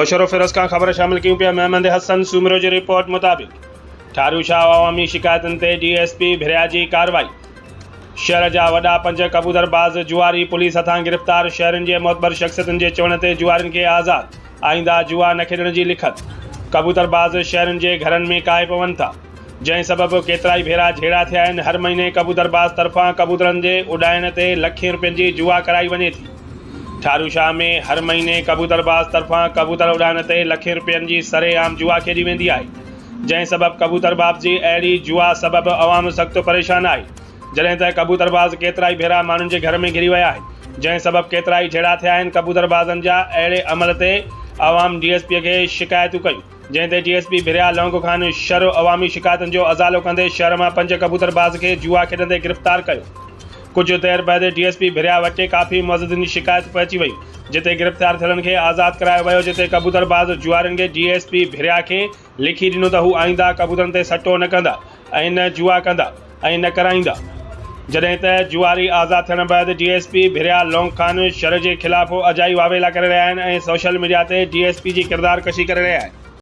نوشهروفيروز کان خبر شامل ڪيون پيا محمد حسن سومرو جي رپورٽ مطابق ٺاروشاهه عوامي شڪايتن تي ڊي ايس پي ڀريا جي ڪارروائي شهر جا وڏا پنج ڪبوتر باز جواري پوليس هٿان گرفتار شهرين جي معتبر شخصيتن جي چوڻ تي جوارين کي آزاد آئنده جوا نه کيڏڻ جي لکت ڪبوتر باز شهرين جي گهرن ۾ ڪاهي پون ٿا جنهن سبب ڪيترائي ڀيرا جهيڙا ٿيا آهن هر مهيني ڪبوتر باز طرفان ڪبوترن جي اڏائڻ تي لکين روپين جي جوا ڪرائي وڃي ٿي ٺاروشاهه ۾ هر مهيني ڪبوتر باز طرفان ڪبوتر اڏائڻ تي لکين روپين جي سري عام جوا کيڏي ويندي آهي جنهن سبب ڪبوتر باز جي اهڙي جوا سبب عوام سخت پريشان آهي جڏهن ته ڪبوتر باز ڪيترائي ڀيرا ماڻهن جي گهر ۾ گهري ويا آهن جنهن سبب ڪيترائي جهيڙا ٿيا آهن ڪبوتر بازن جا اهڙي عمل تي عوام ڊي ايس پي کي شڪايتون ڪيون جنهن تي D S P Bhiria Long Khan Shar عوامي شڪايتن جو ازالو ڪندي شهر مان پنج ڪبوتر باز کي جوا کيڏندي گرفتار ڪيو. ڪجهه دير بعد ڊي ايس پي ڀريا وٽ ڪافي معززين جي شڪايت پهچي وئي جتي گرفتار ٿيلن کي آزاد ڪرايو ويو جتي ڪبوتر باز جوارين کي ڊي ايس پي ڀريا کي لکي ڏنو ته هو آئنده ڪبوترن تي سٽو نه ڪندا ۽ نه جوا ڪندا ۽ نه ڪرائيندا. جڏهن ته جواري آزاد ٿيڻ بعد D S P Bhiria Long Khan Shar جي خلاف اجائي واويلا ڪري رهيا آهن ۽ سوشل ميڊيا تي ڊي ايس پي جي ڪردار ڪشي ڪري رهيا آهن.